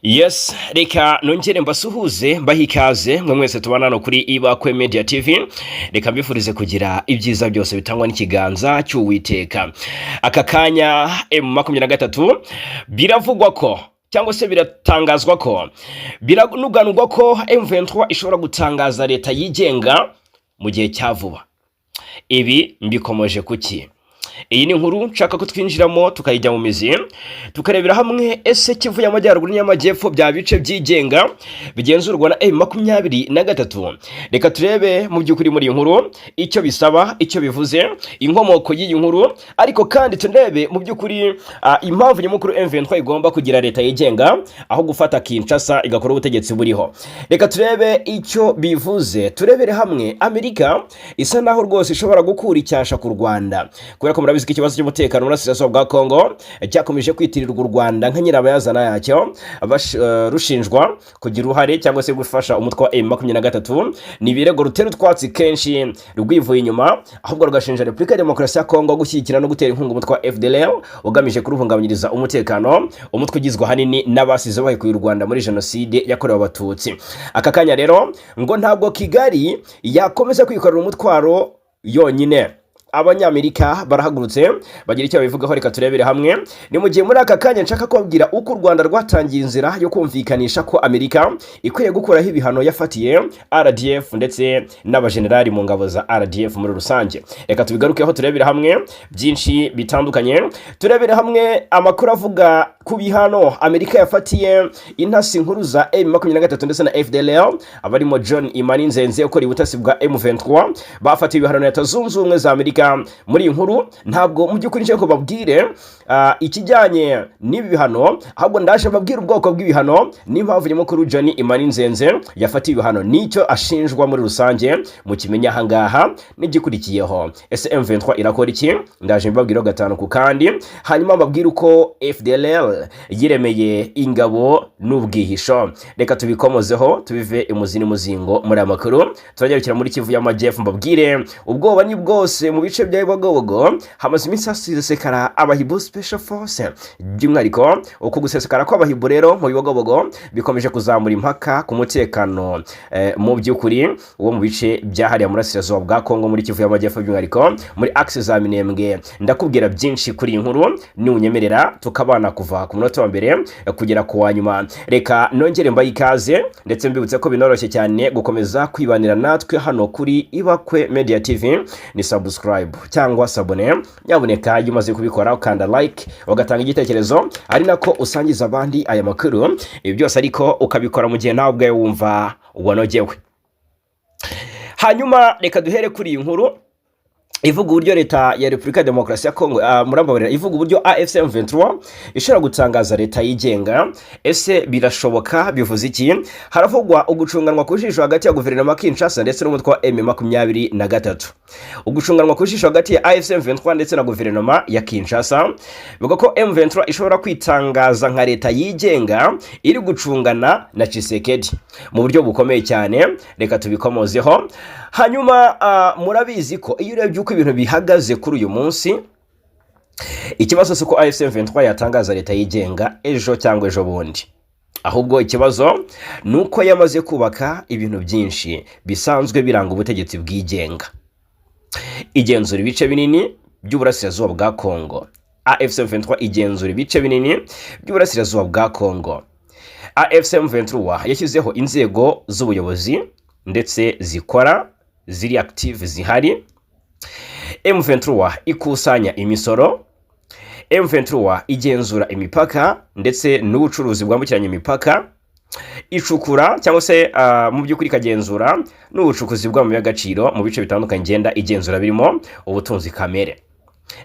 Yes, reka nongere mbasuhuze, mbahe ikaze mwe mwese tubana hano kuri Ibakwe Media TV. Reka mbifurize kugira ibyiza byose bitangwa n'ikiganza cy'Uwiteka. Aka kanya M23 biravugwa ko, cyangwa se biratangazwa ko, biranuganurwa ko M23 ishobora gutangaza leta yigenga mu gihe cya vuba. Ibi mbikomoje kuki? Iyi ni inkuru nshaka ko twinjiramo, tukayijya mu mizi, tukarebera hamwe ese Kivu y'Amajyaruguru n'Iy'Amajyepfo bya bice byigenga bigenzurwa na M23? Reka turebe mu by'ukuri muri iyi nkuru icyo bisaba, icyo bivuze, inkomoko y'iyi nkuru, ariko kandi turebe mu by'ukuri impamvu nyamukuru M23 igomba kugira leta yigenga aho gufata Kinshasa igakora ubutegetsi buriho. Reka turebe icyo bivuze, turebere hamwe Amerika isa naho rwose ishobora gukura icyasha ku Rwanda, kubera ko murabizi ko ikibazo cy'umutekano mu burasirazuba bwa Kongo cyakomeje kwitirirwa u Rwanda nka nyirabayazana yacyo, rushinjwa kugira uruhare cyangwa se gufasha umutwe wa M23. Ni ibirego rutera utwatsi kenshi rwivuye inyuma, ahubwo rugashinja Repubulika ya Demokarasi ya Kongo gushyigikira no gutera inkunga umutwe wa FDLR ugamije kuruhungabanyiriza umutekano, umutwe ugizwe ahanini n'abasize bahekuye u Rwanda muri Jenoside yakorewe Abatutsi. Aka kanya rero ngo ntabwo Kigali yakomeza kwikorera umutwaro yonyine. Abanyamerika barahagurutse bagira icyo babivugaho. Reka turebere hamwe. Ni mu gihe muri aka kanya nshaka kubabwira uko u Rwanda rwatangiye inzira yo kumvikanisha ko Amerika ikwiye gukuraho ibihano yafatiye RDF ndetse n'abajenerali mu ngabo za RDF muri rusange. Reka tubigarukeho, turebere hamwe byinshi bitandukanye, turebere hamwe amakuru avuga ku bihano Amerika yafatiye intasi nkuru za M23 ndetse na FDLR, abarimo John Imani Nzenze ukora ubutasi bwa M23, bafatiwe ibihano na Leta Zunze Ubumwe za Amerika. Muri iyi nkuru ntabwo mu by'ukuri nshaka kubabwire ikijyanye n'ibi bihano, ahubwo ndaje mbabwire ubwoko bw'ibihano n'impamvu nyamukuru John Imani Nzenze yafatiwe ibihano n'icyo ashinjwa muri rusange. Mukimenya ahangaha n'igikurikiyeho, ese M23 irakora iki? Ndaje mbabwiraho gatanu ku kandi, hanyuma mbabwire uko FDLR yiremeye ingabo n'ubwihisho. Reka tubikomozeho, tubive imuzi n'umuzingo. Muri aya makuru turanyarukira muri Kivu y'Amajyepfo, mbabwire ubwoba ni bwose mu bice bya Bibogobogo. Hamaze iminsi hasesekara Abahibu Special Force. By'umwihariko uku gusesekara kw'Abahibu rero mu Bibogobogo bikomeje kuzamura impaka ku mutekano mu by'ukuri wo mu bice byahariye Murasirazuba bwa Kongo, muri Kivu y'Amajyepfo, by'umwihariko muri axe za Minembwe. Ndakubwira byinshi kuri iyi nkuru niwunyemerera tukabana kuva ku munota wa mbere kugera ku wa nyuma. Reka nongere mbaye ikaze, ndetse mbibutse ko binoroshye cyane gukomeza kwibanira natwe hano kuri Ibakwe Media TV. Ni subscribe cyangwa s'abonner nyabuneka. Iyo umaze kubikora, ukanda like, ugatanga igitekerezo, ari nako usangiza abandi aya makuru. Ibi byose ariko ukabikora mu gihe nawe ubwawe wumva wanogewe. Hanyuma reka duhere kuri iyi nkuru ivuga uburyo leta ya Repubulika ya Demokarasi ya Kongo, murambabarira, ivuga uburyo AFC M23 ishobora gutangaza leta yigenga. Ese birashoboka? Bivuze iki? Haravugwa ugucunganwa ku jisho hagati ya guverinoma ya Kinshasa ndetse n'umutwe wa M23. Ugucunganwa ku jisho hagati ya AFC M23 ndetse na guverinoma ya Kinshasa, bivuga ko M23 ishobora kwitangaza nka leta yigenga iri gucungana na Tshisekedi mu buryo bukomeye cyane. Reka tubikomozeho. Hanyuma murabizi ko iyo urebye uko ibintu bihagaze kuri uyu munsi, ikibazo si uko AFC M23 yatangaza leta yigenga ejo cyangwa ejo bundi, ahubwo ikibazo ni uko yamaze kubaka ibintu byinshi bisanzwe biranga ubutegetsi bwigenga. Igenzura ibice binini by'uburasirazuba bwa Kongo. AFC M23 igenzura ibice binini by'uburasirazuba bwa Kongo. AFC M23 yashyizeho inzego z'ubuyobozi ndetse zikora, ziri active, zihari. M23 ikusanya imisoro. M23 igenzura imipaka ndetse n'ubucuruzi bwambukiranya imipaka, icukura cyangwa se mu by'ukuri ikagenzura n'ubucukuzi bw'amabuye y'agaciro mu bice bitandukanye igenda igenzura, birimo ubutunzi kamere,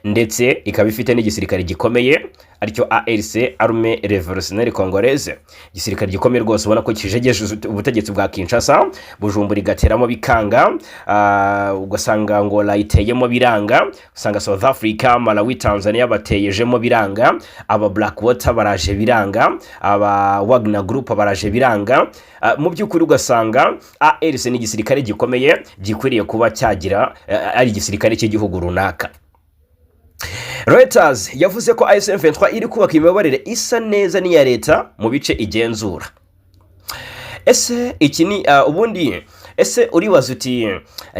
ndetse ikaba ifite n'igisirikare gikomeye, aricyo ARC, Armée Révolutionnaire Congolaise, igisirikare gikomeye rwose ubona ko kijegeje ubutegetsi bwa Kinshasa. Bujumbura igateramo bikanga, ugasanga Angola iteyemo biranga, usanga South Africa, Malawi, Tanzania bateyejemo biranga, aba Blackwater baraje biranga, aba Wagner Group baraje biranga. Mu by'ukuri ugasanga ARC ni igisirikare gikomeye gikwiriye kuba cyagira ari igisirikare cy'igihugu runaka. Reuters yavuze ko AFC M23 iri kubaka imiyoborere isa neza n'iya leta mu bice igenzura. Ese iki ni ubundi ese uribaza uti: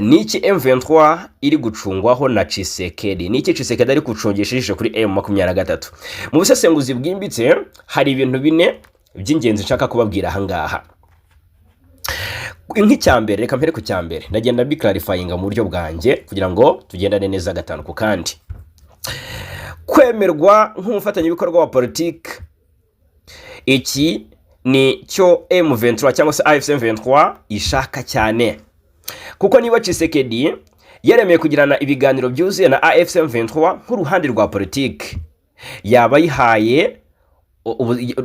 "Niki M23 iri gucungwaho na Tshisekedi? Niki Tshisekedi ari gucungisha ijisho kuri M23?" Mu busesenguzi bwimbitse, hari ibintu bine by'ingenzi nshaka kubabwira ahangaha. Nk'icya mbere, reka mpere ku cya mbere, ndagenda mbiclarifyinga mu buryo bwanjye kugira ngo tugendane neza gatanu ku kandi. Kwemerwa nk'umufatanyabikorwa wa politiki, iki ni cyo M23 cyangwa se AFC M23 ishaka cyane, kuko niba Tshisekedi yaremeye kugirana ibiganiro byuzuye na AFC M23 nk'uruhande rwa politiki, yaba yihaye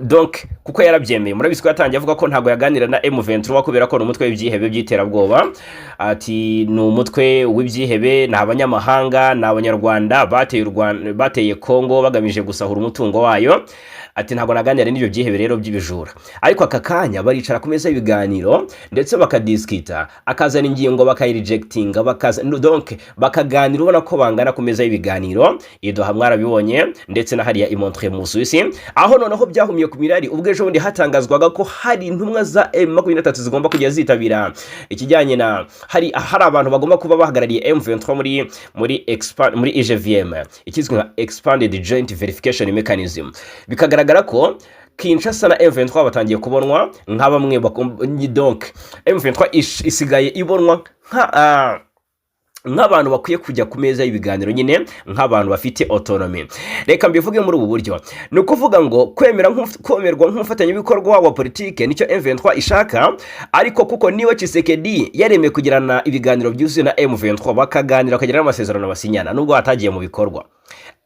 donc kuko yarabyemeye. Murabizi ko yatangiye avuga ko ntabwo yaganira na M23 kubera ko ni umutwe w'ibyihebe by'iterabwoba, ati ni umutwe w'ibyihebe, ni abanyamahanga, ni Abanyarwanda bateye u Rwanda, bateye Congo bagamije gusahura umutungo wayo, ati ntabwo naganira n'ibyo byihebe rero by'ibijura. Ariko aka kanya baricara ku meza y'ibiganiro, ndetse bakadiscuta, akazana ingingo bakayirejectinga, bakaza donc bakaganira, ubona ko bangana ku meza y'ibiganiro. I Doha mwarabibonye, ndetse na hariya i Montreux mu Busuwisi, aho noneho byahumiye ku mirari ubwo ejo bundi hatangazwaga ko hari intumwa za M23 zigomba kujya zitabira ikijyanye na hari abantu bagomba kuba bahagarariye M23 muri EJVM, ikizwi nka Expanded Joint Verification Mechanism. Bikagaragara ko Kinshasa na M23 batangiye kubonwa nka bamwe donc M23 isigaye ibonwa nka nk'abantu bakwiye kujya ku meza y'ibiganiro nyine, nk'abantu bafite autonomy. Reka mbivuge muri ubu buryo: ni ukuvuga ngo kwemerwa nk'umufatanyabikorwa wa politike nicyo M23 ishaka, ariko kuko niba Tshisekedi yaremeye kugirana ibiganiro byuzuye na M23, bakaganira, bakagira n'amasezerano basinyana nubwo hatagiye mu bikorwa,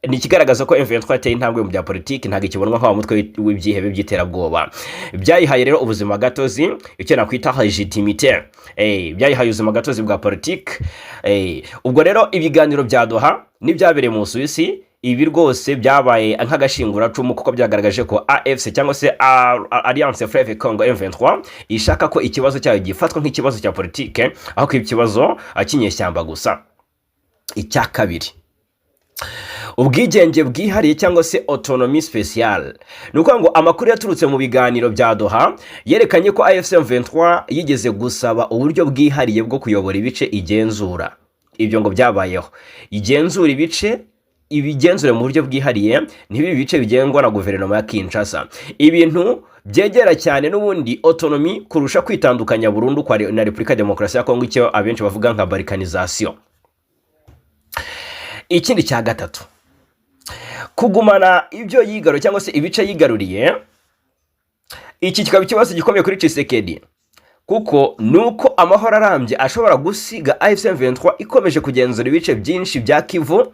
ni ikigaragaza ko M23 yateye intambwe mu bya politiki, ntabwo ikibonwa nk'awa mutwe w'ibyihebe by'iterabwoba. Byayihaye rero ubuzima gatozi, icyo nakwita légitimité, byayihaye ubuzima gatozi bwa politiki. Ubwo rero ibiganiro bya Doha n'ibyabereye mu Busuwisi, ibi rwose byabaye nk'agashinguracumu, kuko byagaragaje ko AFC cyangwa se Alliance Fleuve Congo M23 ishaka ko ikibazo cyayo gifatwa nk'ikibazo cya politike aho kuba ikibazo cy'inyeshyamba gusa. Icya kabiri, ubwigenge bwihariye cyangwa se autonomie spéciale. Ni ukuvuga ngo amakuru yaturutse mu biganiro bya Doha yerekanye ko AFC M23 yigeze gusaba uburyo bwihariye bwo kuyobora ibice igenzura. Ibyo ngo byabayeho, igenzura ibice, ibigenzure mu buryo bwihariye, ntibibe ibice bigengwa na guverinoma ya Kinshasa, ibintu byegera cyane n'ubundi autonomie kurusha kwitandukanya burundu kwa na Repubulika ya Demokarasi ya Kongo, icyo abenshi bavuga nka balkanisation. Ikindi cya gatatu, kugumana ibyo yigaruriye cyangwa se ibice yigaruriye. Iki kikaba ikibazo gikomeye kuri Tshisekedi, kuko nuko amahoro arambye ashobora gusiga AFC M23 ikomeje kugenzura ibice byinshi bya Kivu,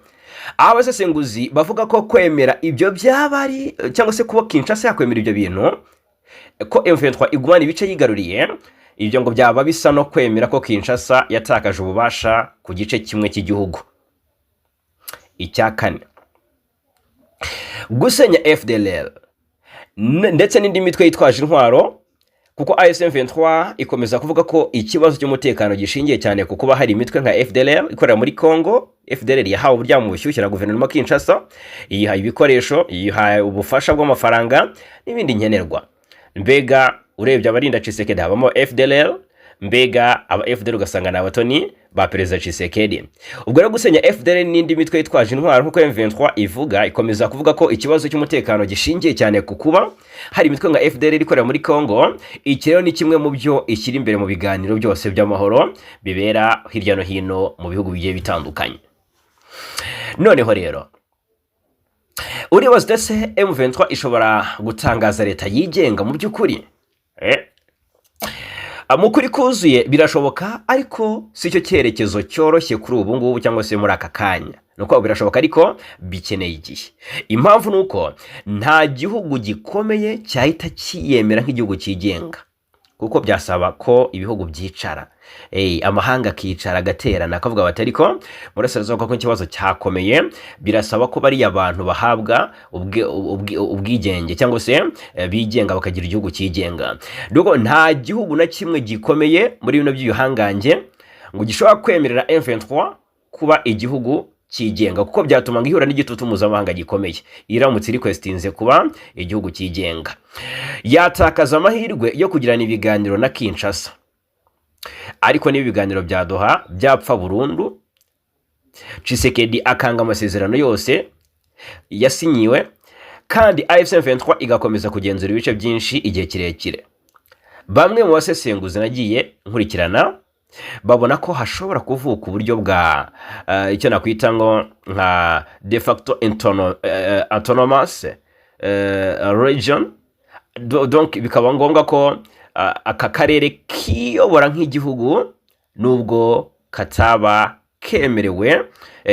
aho abasesenguzi bavuga ko kwemera ibyo byaba ari, cyangwa se kuba Kinshasa yakwemera ibyo bintu, ko M23 igumana ibice yigaruriye, ibyo ngo byaba bisa no kwemera ko Kinshasa yatakaje ububasha ku gice kimwe cy'igihugu. Icya kane, gusenya FDLR ndetse n'indi mitwe yitwaje intwaro, kuko AFC M23 ikomeza kuvuga ko ikibazo cy'umutekano gishingiye cyane ku kuba hari imitwe nka FDLR ikorera muri Congo. FDLR yahawe uburyamo bushyushye na guverinoma Kinshasa, yihaye ibikoresho, yihaye ubufasha bw'amafaranga n'ibindi nkenerwa. Mbega urebye abarinda Tshisekedi habamo FDLR, mbega aba FDLR ugasanga ni abatoni ba Perezida Tshisekedi. Ubwo rero gusenya FDLR n'indi mitwe yitwaje intwaro, nk'uko M23 ivuga, ikomeza kuvuga ko ikibazo cy'umutekano gishingiye cyane ku kuba hari imitwe nka FDLR ikorera muri Congo, iki rero ni kimwe mu byo ishyira imbere mu biganiro byose by'amahoro bibera hirya no hino mu bihugu bigiye bitandukanye. Noneho rero uribaza ese M23 ishobora gutangaza leta yigenga mu by'ukuri? Mu kuri kuzuye birashoboka, ariko si cyo cyerekezo cyoroshye kuri ubu ngubu cyangwa se muri aka kanya. Ni uko birashoboka, ariko bikeneye igihe. Impamvu ni uko nta gihugu gikomeye cyahita kiyemera nk'igihugu cyigenga, kuko byasaba ko ibihugu byicara, amahanga akicara, agaterana, akavuga bati: "Ariko murasirazuba ko ikibazo cyakomeye, birasaba ko bariya bantu bahabwa ubwigenge cyangwa se bigenga, bakagira igihugu cyigenga." Nuko nta gihugu na kimwe gikomeye muri bino by'ibihangange ngo gishobora kwemerera M23 kuba igihugu cyigenga. cyigenga, kuko byatuma ngo ihura n'igitutu mpuzamahanga gikomeye. Iramutse irequestinze kuba igihugu cyigenga, yatakaza amahirwe yo kugirana ibiganiro na Kinshasa. Ariko niba ibiganiro bya Doha byapfa burundu, Tshisekedi akanga amasezerano yose yasinyiwe, kandi AFC M23 igakomeza kugenzura ibice byinshi igihe kirekire, bamwe mu basesenguzi nagiye nkurikirana babona ko hashobora kuvuka uburyo bwa icyo nakwita ngo nka de facto autonomous region. Donc bikaba ngombwa ko aka karere kiyobora nk'igihugu, nubwo kataba kemerewe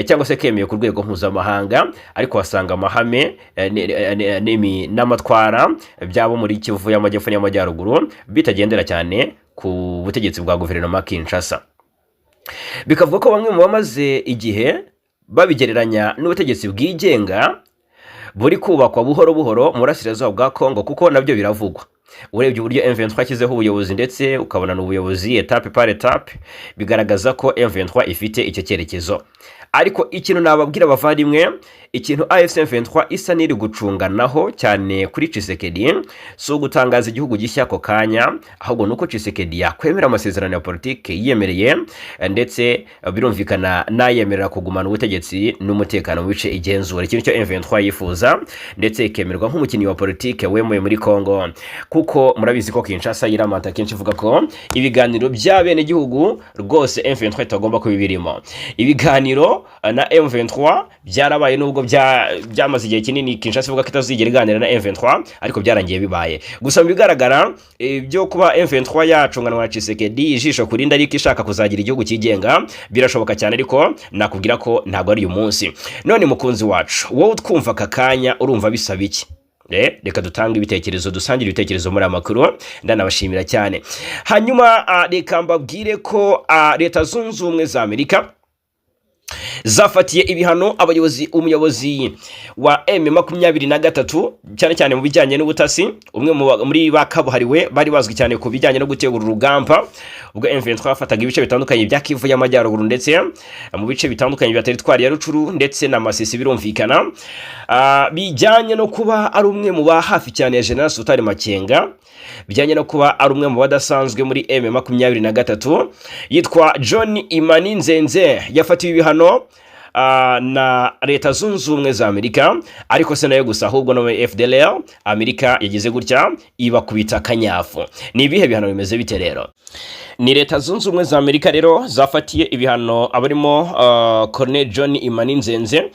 cyangwa se kemewe ku rwego mpuzamahanga, ariko wasanga amahame n'amatwara byabo muri Kivu y'Amajyepfo n'Iy'Amajyaruguru bitagendera cyane ku butegetsi bwa guverinoma Kinshasa. Bikavuga ko bamwe mu bamaze igihe babigereranya n'ubutegetsi bwigenga buri kubakwa buhoro buhoro mu burasirazuba bwa Congo, kuko nabyo biravugwa. Urebye uburyo M23 yashyizeho ubuyobozi, ndetse ukabona ni ubuyobozi étape par étape, bigaragaza ko M23 ifite icyo cyerekezo. Ariko ikintu nababwira abavandimwe, ikintu AFC M23 isa n'iri gucunganaho cyane kuri Tshisekedi si ugutangaza igihugu gishya ako kanya, ahubwo ni uko Tshisekedi yakwemera amasezerano ya politiki yiyemereye, ndetse birumvikana n'ayemerera kugumana ubutegetsi n'umutekano mu bice igenzura, ikintu cyo M23 yifuza, ndetse ikemerwa nk'umukinnyi wa politiki wemewe muri Congo, kuko murabizi ko Kinshasa yiramata kenshi ivuga ko ibiganiro by'abenegihugu rwose M23 itagomba kuba ibirimo. Ibiganiro na M23 byarabaye, nubwo byamaze igihe kinini Kinshasa ivuga ko itazigera iganira na M23, ariko byarangiye bibaye. Gusa mu bigaragara, ibyo kuba M23 yacunganwa na Tshisekedi ijisho kurinda, ariko ishaka kuzagira igihugu cyigenga, birashoboka cyane, ariko nakubwira ko ntabwo ari uyu munsi. None mukunzi wacu, wowe utwumva aka kanya, urumva bisaba iki? Reka dutange ibitekerezo, dusangire ibitekerezo muri aya makuru. Ndanabashimira cyane. Hanyuma reka mbabwire ko Leta Zunze Ubumwe za Amerika zafatiye ibihano abayobozi, umuyobozi wa M23, cyane cyane mu bijyanye n'ubutasi, umwe muri ba kabuhariwe bari bazwi cyane ku bijyanye no gutegura urugamba ubwo M23 yafataga ibice bitandukanye bya Kivu y'Amajyaruguru, ndetse mu bice bitandukanye bya teritwari ya Rutshuru ndetse na Masisi. Birumvikana bijyanye no kuba ari umwe mu ba hafi cyane ya General Sultani Makenga, bijyanye no kuba ari umwe mu badasanzwe muri M23, yitwa John Imani Nzenze, yafatiwe ibihano na Leta Zunze Ubumwe za Amerika. Ariko se nayo gusa, ahubwo no muri FDLR Amerika yagize gutya ibakubita akanyafu. Ni ibihe bihano, bimeze bite rero? Ni Leta Zunze Ubumwe za Amerika rero zafatiye ibihano abarimo Colonel John Imani Nzenze,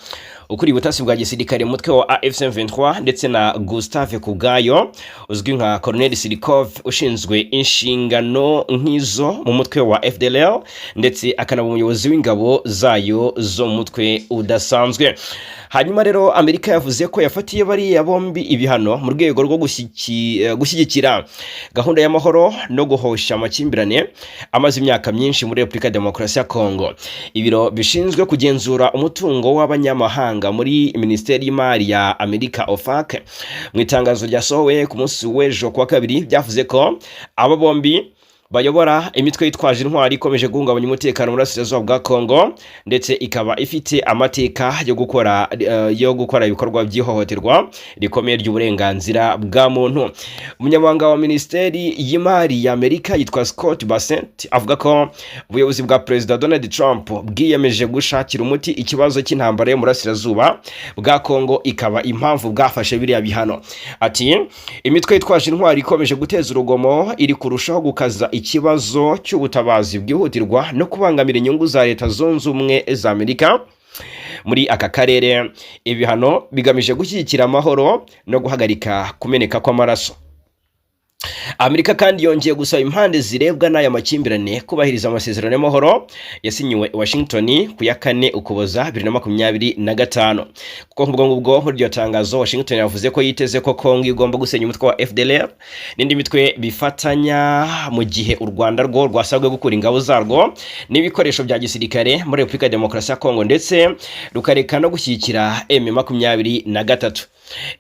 ukuriye ubutasi bwa gisirikare mu mutwe wa AFC M23, ndetse na Gustave Kubwayo uzwi nka Colonel Sirikov, ushinzwe inshingano nk'izo mu mutwe wa FDLR, ndetse akanaba umuyobozi w'ingabo zayo zo mu mutwe udasanzwe. Hanyuma rero Amerika yavuze ko yafatiye bariya bombi ibihano mu rwego rwo gushyigikira gahunda y'amahoro no guhosha amakimbirane amaze imyaka myinshi muri Repubulika ya Demokarasi ya Kongo. Ibiro bishinzwe kugenzura umutungo w'abanyamahanga muri Minisiteri y'Imari ya Amerika, OFAC, mu itangazo ryasohowe ku munsi w'ejo kuwa kabiri, byavuze ko aba bombi bayobora imitwe yitwaje intwari ikomeje guhungabanya umutekano mu burasirazuba bwa Kongo, ndetse ikaba ifite amateka yo gukora ibikorwa by'ihohoterwa rikomeye ry'uburenganzira bwa muntu. Umunyamabanga wa Minisiteri y'Imari ya Amerika yitwa Scott Bessent avuga ko ubuyobozi bwa Perezida Donald Trump bwiyemeje gushakira umuti ikibazo cy'intambara yo mu burasirazuba bwa Kongo, ikaba impamvu bwafashe biriya bihano. Ati: "Imitwe yitwaje intwari ikomeje guteza urugomo iri kurushaho gukaza ikibazo cy'ubutabazi bwihutirwa no kubangamira inyungu za Leta Zunze Ubumwe za Amerika muri aka karere. Ibihano bigamije gushyigikira amahoro no guhagarika kumeneka kw'amaraso." Amerika kandi yongeye gusaba impande zirebwa n'aya makimbirane kubahiriza amasezerano y'amahoro yasinyiwe i Washington ku ya 4 Ukuboza 2025, kuko nk'ubwo ngubwo muri iryo tangazo Washington yavuze ko yiteze ko Kongo igomba gusenya umutwe wa FDLR n'indi mitwe bifatanya, mu gihe u Rwanda rwo rwasabwe gukura ingabo zarwo n'ibikoresho bya gisirikare muri Repubulika ya Demokarasi ya Kongo, ndetse rukareka no gushyigikira M23.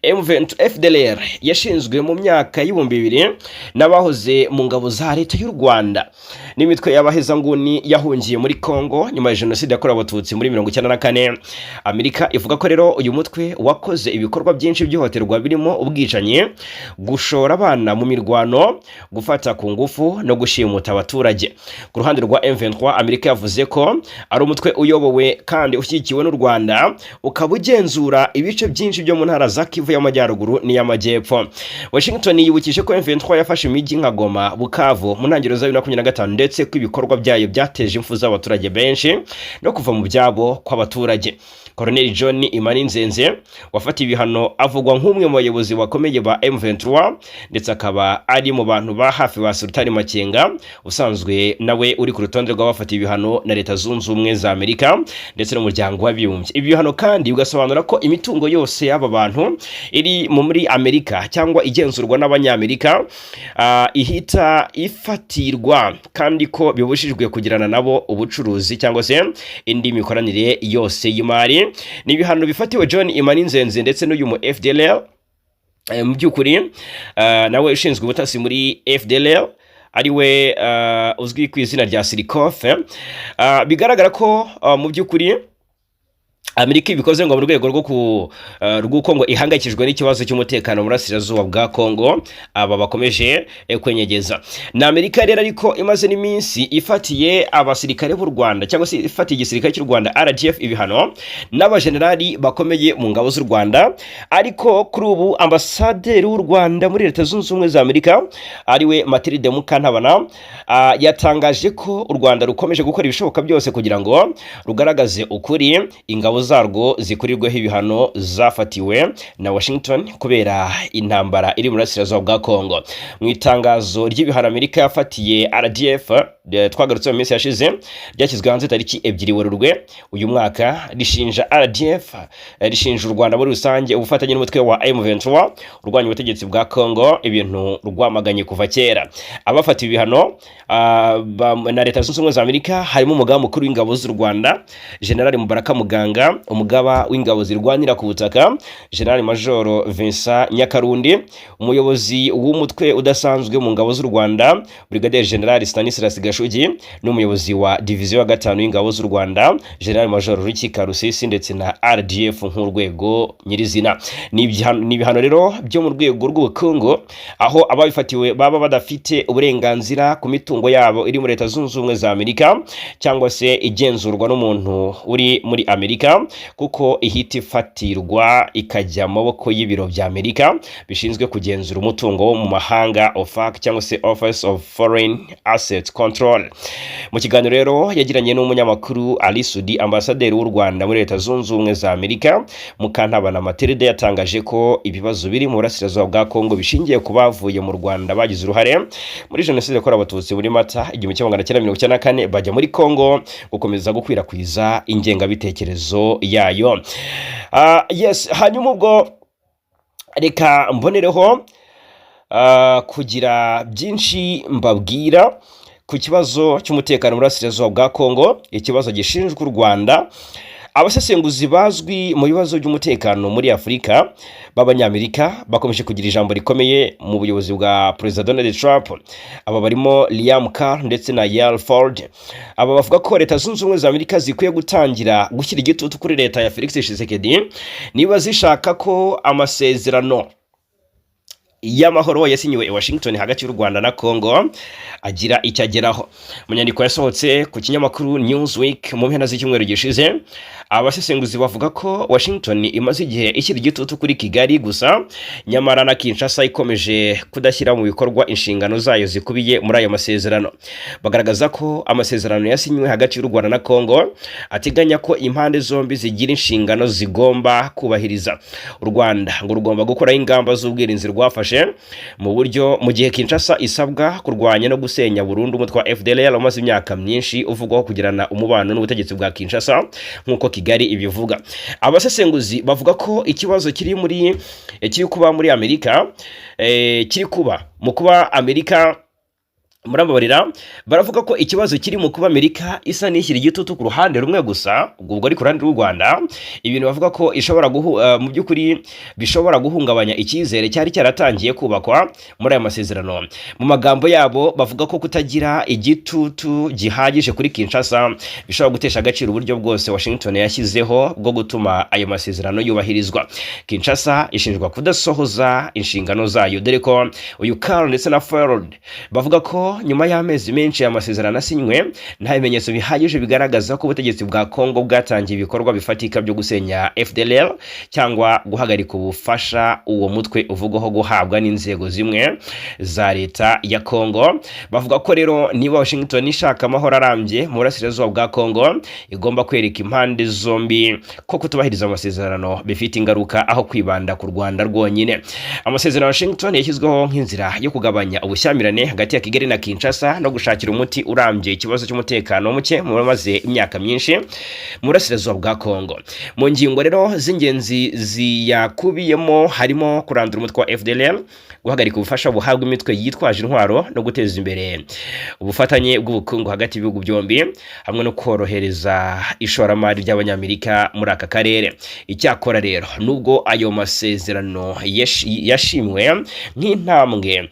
M23 FDLR yashinzwe mu myaka y'2000. abatutsi n'abahoze mu ngabo za Leta y'u Rwanda n'imitwe y'abahezanguni yahungiye muri Congo nyuma ya Jenoside yakorewe Abatutsi muri 94. Amerika ivuga ko rero uyu mutwe wakoze ibikorwa byinshi by'ihohoterwa, birimo ubwicanyi, gushora abana mu mirwano, gufata ku ngufu no gushimuta abaturage. Ku ruhande rwa M23, Amerika yavuze ko ari umutwe uyobowe kandi ushyigikiwe n'u Rwanda, ukaba ugenzura ibice byinshi byo mu ntara za Kivu y'Amajyaruguru n'iy'Amajyepfo. Washington yibukije ko M23 yafashe imijyi nka Goma, Bukavu mu ntangiriro za 2025, ndetse ko ibikorwa byayo byateje impfu z'abaturage benshi no kuva mu byabo kw'abaturage. Colonel John Imani Nzenze wafatiwe ibihano avugwa nk'umwe mu bayobozi bakomeye ba M23, ndetse akaba ari mu bantu ba hafi ba Sultani Makenga, usanzwe nawe uri ku rutonde rw'abafatiwe ibihano na Leta Zunze Ubumwe za Amerika ndetse n'Umuryango w'Abibumbye. Ibi bihano kandi bigasobanura ko imitungo yose y'aba bantu iri muri Amerika cyangwa igenzurwa n'Abanyamerika ihita ifatirwa, kandi ko bibujijwe kugirana nabo ubucuruzi cyangwa se indi mikoranire yose y'imari. Ni ibihano bifatiwe John Imani Nzenze ndetse n'uyu mu FDLR, mu by'ukuri nawe ushinzwe ubutasi muri FDLR, ariwe uzwi ku izina rya Sirikofe. Bigaragara ko mu by'ukuri Amerika ibikoze ngo mu rwego rwo ku rw'uko ngo ihangayikishijwe n'ikibazo cy'umutekano mu burasirazuba bwa Kongo aba bakomeje kwenyegeza. Ni Amerika rero ariko imaze n'iminsi ifatiye abasirikare b'u Rwanda, cyangwa se ifatiye igisirikare cy'u Rwanda RDF ibihano n'abajenerali bakomeye mu ngabo z'u Rwanda. Ariko kuri ubu ambasaderi w'u Rwanda muri Leta Zunze Ubumwe za Amerika, ariwe Mathilde Mukantabana, yatangaje ko u Rwanda rukomeje gukora ibishoboka byose kugira ngo rugaragaze ukuri, ingabo zarwo zikurirweho ibihano zafatiwe na Washington kubera intambara iri mu burasirazuba bwa Congo. Mu itangazo ry'ibihano Amerika yafatiye RDF twagarutse mu minsi yashize, ryashyizwe hanze tariki 2 Werurwe uyu mwaka, rishinja RDF, rishinja u Rwanda muri rusange ubufatanye n'umutwe wa M23 urwanya ubutegetsi bwa Congo, ibintu rwamaganye kuva kera. Abafatiwe ibihano na Leta Zunze Ubumwe za Amerika harimo umugaba mukuru w'ingabo z'u Rwanda, General Mubaraka Muganga, umugaba w'ingabo zirwanira ku butaka, General Major Vincent Nyakarundi, umuyobozi w'umutwe udasanzwe mu ngabo z'u Rwanda, Brigadier General Stanislas Gashugi, n'umuyobozi wa diviziyo ya gatanu y'ingabo z'u Rwanda, General Major Ruki Karusisi, ndetse na RDF nk'urwego nyirizina. Ni ibihano rero byo mu rwego rw'ubukungu, aho ababifatiwe baba badafite uburenganzira ku mitungo yabo iri muri Leta Zunze Ubumwe za Amerika cyangwa se igenzurwa n'umuntu uri muri Amerika, kuko ihita ifatirwa ikajya mu maboko y'ibiro bya Amerika bishinzwe kugenzura umutungo wo mu mahanga, OFAC cyangwa se Office of Foreign Assets Control. Mu kiganiro rero yagiranye n'umunyamakuru Ali Sudi, ambasaderi w'u Rwanda muri Leta Zunze Ubumwe za Amerika, Mukantabana Mathilde, yatangaje ko ibibazo biri mu burasirazuba bwa Kongo bishingiye ku bavuye mu Rwanda bagize uruhare muri Jenoside yakorewe Abatutsi muri Mata 1994, bajya muri Kongo gukomeza gukwirakwiza ingengabitekerezo yayo. Yes, hanyuma ubwo reka mbonereho kugira byinshi mbabwira ku kibazo cy'umutekano mu burasirazuba bwa Kongo, ikibazo gishinjwa u Rwanda. Abasesenguzi bazwi mu bibazo by'umutekano muri Afurika b'Abanyamerika bakomeje kugira ijambo rikomeye mu buyobozi bwa Perezida Donald Trump. Aba barimo Liam Carr ndetse na Yale Ford. Aba bavuga ko Leta Zunze Ubumwe za Amerika zikwiye gutangira gushyira igitutu kuri leta ya Felix Tshisekedi niba zishaka ko amasezerano y'amahoro yasinyiwe i Washington hagati y'u Rwanda na Congo agira icyo ageraho. Mu nyandiko yasohotse ku kinyamakuru Newsweek mu mpera z'icyumweru gishize, abasesenguzi bavuga ko Washington imaze igihe ishyira igitutu kuri Kigali gusa, nyamara na Kinshasa ikomeje kudashyira mu bikorwa inshingano zayo zikubiye muri ayo masezerano. Bagaragaza ko amasezerano yasinywe hagati y'u Rwanda na Congo ateganya ko impande zombi zigira inshingano zigomba kubahiriza. U Rwanda ngo rugomba gukuraho ingamba z'ubwirinzi rwafashe mu buryo, mu gihe Kinshasa isabwa kurwanya no gusenya burundu umutwe wa FDLR umaze imyaka myinshi uvugwaho kugirana umubano n'ubutegetsi bwa Kinshasa, nk'uko Kigali ibivuga. Abasesenguzi bavuga ko ikibazo kiri kuba muri Amerika, kiri kuba mu kuba Amerika Murababarira, baravuga ko ikibazo kiri mu kuba Amerika isa n'ishyira igitutu ku ruhande rumwe gusa, ubwo ari ku ruhande rw'u Rwanda, ibintu bavuga ko ishobora mu by'ukuri bishobora guhungabanya icyizere cyari cyaratangiye kubakwa muri aya masezerano. Mu magambo yabo, bavuga ko kutagira igitutu gihagije kuri Kinshasa bishobora gutesha agaciro uburyo bwose Washington yashyizeho bwo gutuma ayo masezerano yubahirizwa. Kinshasa ishinjwa kudasohoza inshingano zayo, dore ko uyu Carl ndetse na Feld bavuga ko nyuma y'amezi menshi amasezerano asinywe, nta bimenyetso bihagije bigaragaza ko ubutegetsi bwa Congo bwatangiye ibikorwa bifatika byo gusenya FDLR cyangwa guhagarika ubufasha uwo mutwe uvugwaho guhabwa n'inzego zimwe za leta ya Congo. Bavuga ko rero niba Washington ishaka amahoro arambye mu burasirazuba bwa Congo, igomba kwereka impande zombi ko kutubahiriza amasezerano bifite ingaruka, aho kwibanda ku Rwanda rwonyine. Amasezerano ya Washington yashyizweho nk'inzira yo kugabanya ubushyamirane hagati ya Kigali na Kinshasa no gushakira umuti urambye ikibazo cy'umutekano muke mu maze imyaka myinshi mu burasirazuba bwa Congo. Mu ngingo rero z'ingenzi ziyakubiyemo harimo kurandura umutwe wa FDLR, guhagarika ubufasha buhabwa imitwe yitwaje intwaro no guteza imbere ubufatanye bw'ubukungu hagati y'ibihugu byombi, hamwe no korohereza ishoramari ry'Abanyamerika muri aka karere. Icyakora rero, nubwo ayo masezerano yashimwe nk'intambwe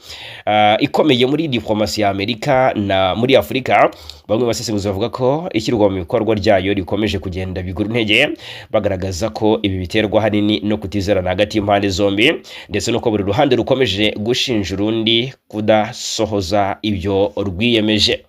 ikomeye muri diplomasi ya Amerika na muri Afurika, bamwe mu basesenguzi bavuga ko ishyirwa mu bikorwa ryayo rikomeje kugenda bigura intege, bagaragaza ko ibi biterwa ahanini no kutizerana hagati y'impande zombi, ndetse n'uko buri ruhande rukomeje gushinja urundi kudasohoza ibyo rwiyemeje.